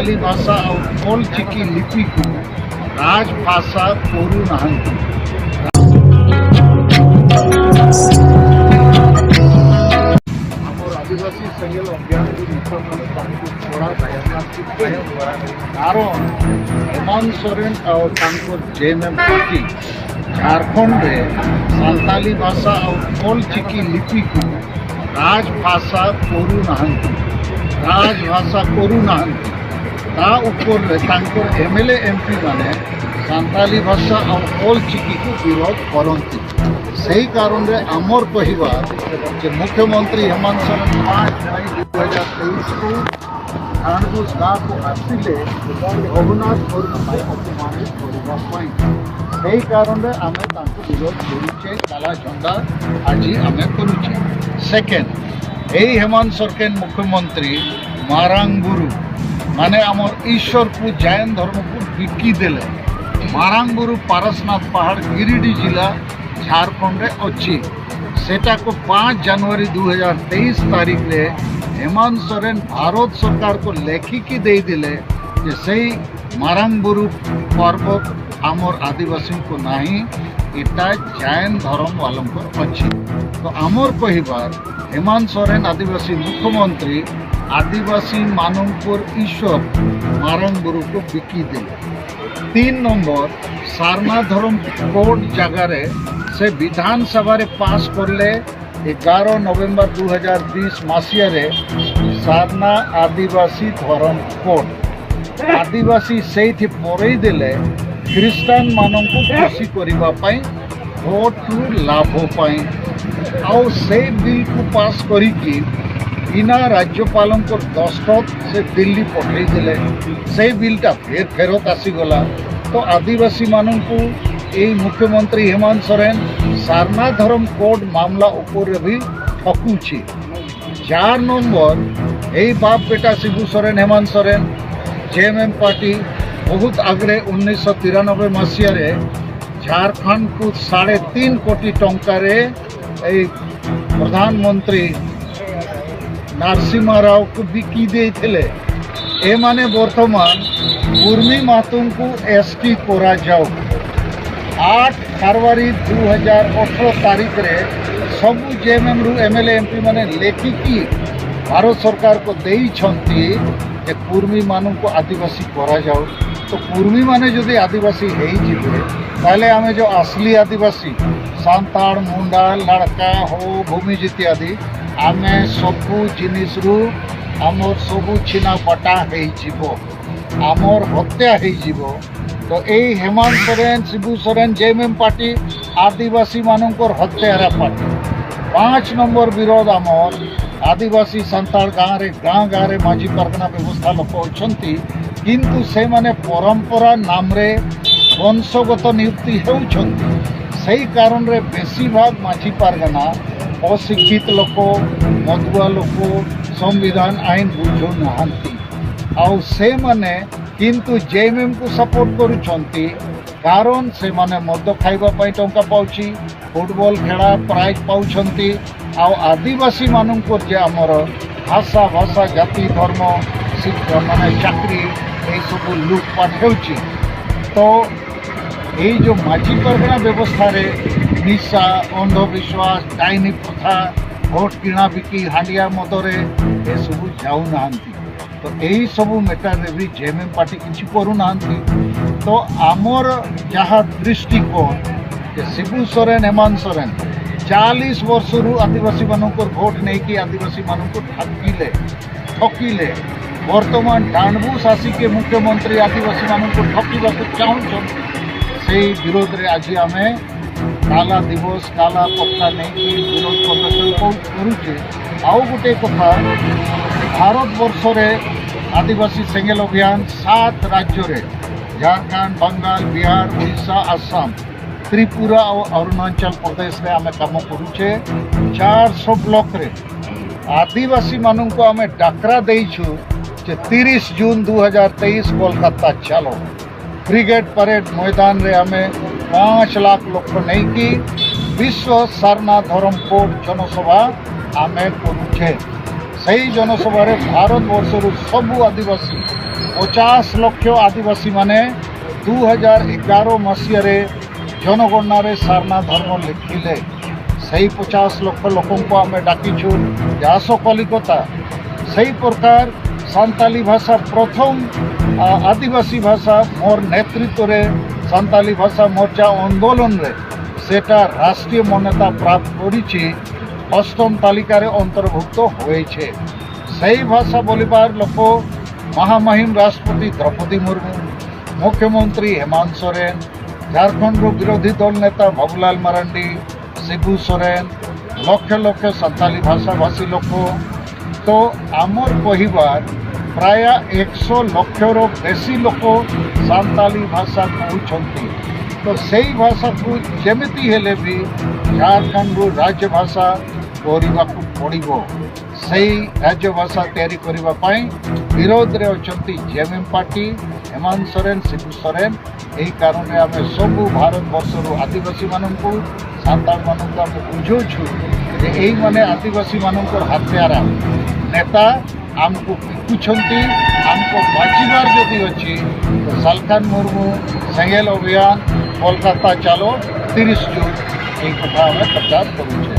ସାନ୍ତାଲି ଭାଷା ଆଉ ଅଲଚିକି ଲିପିକୁ ରାଜଭାଷା କରୁନାହାନ୍ତି। ଆମର ଆଦିବାସୀ ସେଙ୍ଗେଲ ଅଭିଯାନକୁ ମୁଖ୍ୟମନ୍ତ୍ରୀ ତାଙ୍କୁ ଛଡ଼ା କାରଣ ହେମନ୍ତ ସୋରେନ ଆଉ ତାଙ୍କର ଜେଏମ୍ଏମ୍ ପାର୍ଟି ଝାଡ଼ଖଣ୍ଡରେ ସାନ୍ତାଲି ଭାଷା ଆଉ ଅଲଚିକି ଲିପିକୁ ରାଜଭାଷା କରୁନାହାନ୍ତି, ରାଜଭାଷା କରୁନାହାନ୍ତି। ତା ଉପରେ ତାଙ୍କର ଏମ୍ଏଲ୍ଏ, ଏମ୍ପି ମାନେ ସାନ୍ତାଲି ଭାଷା ଆଉ ଅଲଚିକିକୁ ବିରୋଧ କରନ୍ତି। ସେହି କାରଣରେ ଆମର କହିବା ଯେ ମୁଖ୍ୟମନ୍ତ୍ରୀ ହେମନ୍ତ ସୋରେନ 5 ମଇ 2023କୁ ଧାନବୁସ ଗାଁକୁ ଆସିଲେ ରଘୁନାଥ ମୁର୍ମୁଙ୍କୁ ଅପମାନିତ କରିବା ପାଇଁ। ସେହି କାରଣରେ ଆମେ ତାଙ୍କୁ ବିରୋଧ କରୁଛେ, କାଲା ଝଣ୍ଡା ଆଜି ଆମେ କରୁଛେ। ସେକେଣ୍ଡ, ଏଇ ହେମନ୍ତ ସୋରେନ ମୁଖ୍ୟମନ୍ତ୍ରୀ ମାରାଙ୍ଗବୁରୁ ମାନେ ଆମର ଈଶ୍ୱରକୁ, ଜୈନ ଧର୍ମକୁ ବିକି ଦେଲେ। ମାରାଙ୍ଗବୁରୁ ପାରସନାଥ ପାହାଡ଼, ଗିରିଡି ଜିଲ୍ଲା, ଝାଡ଼ଖଣ୍ଡରେ ଅଛି। ସେଟାକୁ 5 ଜାନୁଆରୀ 2023 ତାରିଖରେ ହେମନ୍ତ ସୋରେନ ଭାରତ ସରକାରକୁ ଲେଖିକି ଦେଇଦେଲେ ଯେ ସେଇ ମାରାଙ୍ଗବୁରୁ ପର୍ବତ ଆମର ଆଦିବାସୀଙ୍କୁ ନାହିଁ, ଏଟା ଜୈନ ଧର୍ମ ବାଲାଙ୍କର ଅଛି। ତ ଆମର କହିବାର, ହେମନ୍ତ ସୋରେନ ଆଦିବାସୀ ମୁଖ୍ୟମନ୍ତ୍ରୀ ଆଦିବାସୀ ମାନଙ୍କର ଈଶ୍ୱର ମାରାଙ୍ଗବୁରୁକୁ ବିକିଦେଲେ। 3 ନମ୍ବର, ସାରନା ଧରମ କୋର୍ଟ ଜାଗାରେ ସେ ବିଧାନସଭାରେ ପାସ୍ କଲେ 11 ନଭେମ୍ବର 2020 ମସିହାରେ ସାରନା ଆଦିବାସୀ ଧରମ କୋର୍ଟ। ଆଦିବାସୀ ସେଇଠି ପରେଇ ଦେଲେ ଖ୍ରୀଷ୍ଟାନ ମାନଙ୍କୁ ଖୁସି କରିବା ପାଇଁ, ଭୋଟରୁ ଲାଭ ପାଇଁ। ଆଉ ସେଇ ବିଲ୍କୁ ପାସ୍ କରିକି ବିନା ରାଜ୍ୟପାଳଙ୍କ ଦସ୍ତଖତ ସେ ଦିଲ୍ଲୀ ପଠେଇଦେଲେ। ସେଇ ବିଲ୍ଟା ଫେର ଫେରତ ଆସିଗଲା। ତ ଆଦିବାସୀମାନଙ୍କୁ ଏଇ ମୁଖ୍ୟମନ୍ତ୍ରୀ ହେମନ୍ତ ସୋରେନ ସାରନା ଧରମ କୋର୍ଟ ମାମଲା ଉପରେ ବି ଠକୁଛି। 4 ନମ୍ବର, ଏଇ ବାପ ବେଟା ଶିବୁ ସୋରେନ, ହେମନ୍ତ ସୋରେନ, ଜେଏମ୍ଏମ୍ ପାର୍ଟି ବହୁତ ଆଗରେ 1993 ମସିହାରେ ଝାଡ଼ଖଣ୍ଡକୁ 3.5 କୋଟି ଟଙ୍କାରେ ଏଇ ପ୍ରଧାନମନ୍ତ୍ରୀ ନରସିଂହା ରାଓକୁ ବିକି ଦେଇଥିଲେ। ଏମାନେ ବର୍ତ୍ତମାନ କୁର୍ମୀ ମାତୁଙ୍କୁ ଏସ୍ ଟି କରାଯାଉ, 8 ଫେବୃଆରୀ 2018 ତାରିଖରେ ସବୁ ଜେଏମ୍ଏମ୍ରୁ ଏମ୍ଏଲ୍ଏ, ଏମ୍ପି ମାନେ ଲେଖିକି ଭାରତ ସରକାରକୁ ଦେଇଛନ୍ତି ଯେ କୁର୍ମୀମାନଙ୍କୁ ଆଦିବାସୀ କରାଯାଉ। ତ କୁର୍ମୀମାନେ ଯଦି ଆଦିବାସୀ ହେଇଯିବେ, ତାହେଲେ ଆମେ ଯେଉଁ ଅସଲି ଆଦିବାସୀ, ସାନ୍ତାଳ, ମୁଣ୍ଡା, ଲଡ଼କା, ହୋ, ଭୂମିଜ ଇତ୍ୟାଦି, ଆମେ ସବୁ ଜିନିଷରୁ ଆମର ସବୁ ଛିନା ବଟା ହେଇଯିବ, ଆମର ହତ୍ୟା ହେଇଯିବ। ତ ଏଇ ହେମନ୍ତ ସୋରେନ, ଶିବୁ ସୋରେନ, ଜେଏମ୍ଏମ୍ ପାର୍ଟି ଆଦିବାସୀମାନଙ୍କର ହତ୍ୟାରା ପାର୍ଟି। 5 ନମ୍ବର ବିରୋଧ ଆମର, ଆଦିବାସୀ ସାନ୍ତାଳ ଗାଁରେ, ଗାଁ ଗାଁରେ ମାଝି ପାରଗନା ବ୍ୟବସ୍ଥା ଲୋକ ଅଛନ୍ତି, କିନ୍ତୁ ସେମାନେ ପରମ୍ପରା ନାମରେ ବଂଶଗତ ନିଯୁକ୍ତି ହେଉଛନ୍ତି। ସେଇ କାରଣରେ ବେଶୀ ଭାଗ ମାଝି ପାରଗନା ଅଶିକ୍ଷିତ ଲୋକ, ମଦୁଆ ଲୋକ, ସମ୍ବିଧାନ ଆଇନ ବୁଝୁନାହାନ୍ତି। ଆଉ ସେମାନେ କିନ୍ତୁ ଜେଏମ୍ଏମ୍କୁ ସପୋର୍ଟ କରୁଛନ୍ତି, କାରଣ ସେମାନେ ମଦ ଖାଇବା ପାଇଁ ଟଙ୍କା ପାଉଛି, ଫୁଟବଲ ଖେଳା ପ୍ରାଇଜ୍ ପାଉଛନ୍ତି। ଆଉ ଆଦିବାସୀମାନଙ୍କର ଯେ ଆମର ଭାଷା ଭାଷା, ଜାତି, ଧର୍ମ, ଶିକ୍ଷା ମାନେ ଚାକିରି, ଏଇସବୁ ଲୁଟପାଟ ହେଉଛି। ତ ଏଇ ଯେଉଁ ମାଝି ପାରଗଣା ବ୍ୟବସ୍ଥାରେ ନିଶା, ଅନ୍ଧବିଶ୍ୱାସ, ଡାଇନି ପ୍ରଥା, ଭୋଟ କିଣା ବିକି, ହାଣ୍ଡିଆ ମଦରେ ଏସବୁ ଯାଉନାହାନ୍ତି। ତ ଏଇସବୁ ମେଟରରେ ବି ଜେଏମ୍ଏମ୍ ପାର୍ଟି କିଛି କରୁନାହାନ୍ତି। ତ ଆମର ଯାହା ଦୃଷ୍ଟିକୋଣ ଯେ ଶିବୁ ସୋରେନ, ହେମନ୍ତ ସୋରେନ 40 ବର୍ଷରୁ ଆଦିବାସୀମାନଙ୍କର ଭୋଟ ନେଇକି ଆଦିବାସୀମାନଙ୍କୁ ଠକିଲେ, ଠକିଲେ। ବର୍ତ୍ତମାନ ଡାଣ୍ଡବୁସ୍ ଆସିକି ମୁଖ୍ୟମନ୍ତ୍ରୀ ଆଦିବାସୀମାନଙ୍କୁ ଠକିବାକୁ ଚାହୁଁଛନ୍ତି। ସେଇ ବିରୋଧରେ ଆଜି ଆମେ କାଲା ଦିବସ, କାଲା ପତାକା ନେଇକି ବିରୋଧ ପ୍ରଦର୍ଶନ କରୁଛେ। ଆଉ ଗୋଟେ କଥା, ଭାରତବର୍ଷରେ ଆଦିବାସୀ ସେଙ୍ଗେଲ ଅଭିଯାନ ସାତ ରାଜ୍ୟରେ, ଝାଡ଼ଖଣ୍ଡ, ବଙ୍ଗାଲ, ବିହାର, ଓଡ଼ିଶା, ଆସାମ, ତ୍ରିପୁରା ଆଉ ଅରୁଣାଚଳ ପ୍ରଦେଶରେ ଆମେ କାମ କରୁଛେ। 400 ବ୍ଲକରେ ଆଦିବାସୀମାନଙ୍କୁ ଆମେ ଡାକରା ଦେଇଛୁ ଯେ 30 ଜୁନ 2023 କୋଲକାତା ଚାଲ, ବ୍ରିଗେଡ୍ ପରେଡ୍ ମଇଦାନରେ ଆମେ 5 ଲାଖ ଲୋକ ନେଇକି ବିଶ୍ୱ ସାରନା ଧରମ କୋର୍ଟ ଜନସଭା ଆମେ କରୁଛେ। ସେଇ ଜନସଭାରେ ଭାରତବର୍ଷରୁ ସବୁ ଆଦିବାସୀ 50 ଲକ୍ଷ ଆଦିବାସୀମାନେ 2011 ମସିହାରେ ଜନଗଣନାରେ ସାରନା ଧର୍ମ ଲେଖିଲେ। ସେଇ 50 ଲକ୍ଷ ଲୋକଙ୍କୁ ଆମେ ଡାକିଛୁ ଯେ ଆସ କଲିକତା। ସେଇ ପ୍ରକାର ସାନ୍ତାଳୀ ଭାଷା ପ୍ରଥମ ଆଦିବାସୀ ଭାଷା। ମୋର ନେତୃତ୍ୱରେ ସାନ୍ତାଳୀ ଭାଷା ମୋର୍ଚ୍ଚା ଆନ୍ଦୋଳନରେ ସେଟା ରାଷ୍ଟ୍ରୀୟ ମାନ୍ୟତା ପ୍ରାପ୍ତ କରିଛି, ଅଷ୍ଟମ ତାଲିକାରେ ଅନ୍ତର୍ଭୁକ୍ତ ହୋଇছে। ସେଇ ଭାଷା ବୋଲିବାର ଲୋକ ମହାମହିମ ରାଷ୍ଟ୍ରପତି ଦ୍ରୌପଦୀ ମୁର୍ମୁ, ମୁଖ୍ୟମନ୍ତ୍ରୀ ହେମନ୍ତ ସୋରେନ, ଝାଡ଼ଖଣ୍ଡର ବିରୋଧୀ ଦଳ ନେତା ବାବୁଲାଲ ମାରାଣ୍ଡି, ଶିବୁ ସୋରେନ, ଲକ୍ଷ ଲକ୍ଷ ସାନ୍ତାଳୀ ଭାଷାଭାଷୀ ଲୋକ। ତ ଆମର କହିବାର ପ୍ରାୟ 100 ଲକ୍ଷର ବେଶୀ ଲୋକ ସାନ୍ତାଳୀ ଭାଷା କହୁଛନ୍ତି। ତ ସେଇ ଭାଷାକୁ ଯେମିତି ହେଲେ ବି ଝାଡ଼ଖଣ୍ଡରୁ ରାଜ୍ୟ ଭାଷା କରିବାକୁ ପଡ଼ିବ। ସେଇ ରାଜ୍ୟ ଭାଷା ତିଆରି କରିବା ପାଇଁ ବିରୋଧରେ ଅଛନ୍ତି ଜେଏମ୍ଏମ୍ ପାର୍ଟି, ହେମନ୍ତ ସୋରେନ, ଶିବୁ ସୋରେନ। ଏହି କାରଣରେ ଆମେ ସବୁ ଭାରତବର୍ଷରୁ ଆଦିବାସୀମାନଙ୍କୁ, ସାନ୍ତାଳମାନଙ୍କୁ ଆମେ ବୁଝାଉଛୁ ଯେ ଏଇମାନେ ଆଦିବାସୀମାନଙ୍କର ହାତ୍ୟାରା ନେତା ଆମକୁ ବିକୁଛନ୍ତି। ଆମକୁ ବାଞ୍ଚିବାର ଯଦି ଅଛି ତ ସାଲଖାନ ମୁର୍ମୁ, ସେଙ୍ଗେଲ ଅଭିଯାନ, କୋଲକାତା ଚାଲୋ, 30 ଜୁନ, ଏଇ କଥା ଆମେ ପ୍ରଚାର କରୁଛେ।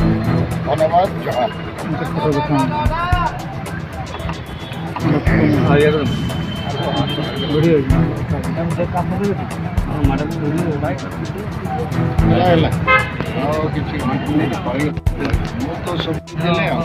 ଧନ୍ୟବାଦ, ଜୁହାର। ହେଲା, ହେଲା, ଆଉ କିଛି ମୁଁ ତ ସବୁ ଦେଲେ ଆଉ।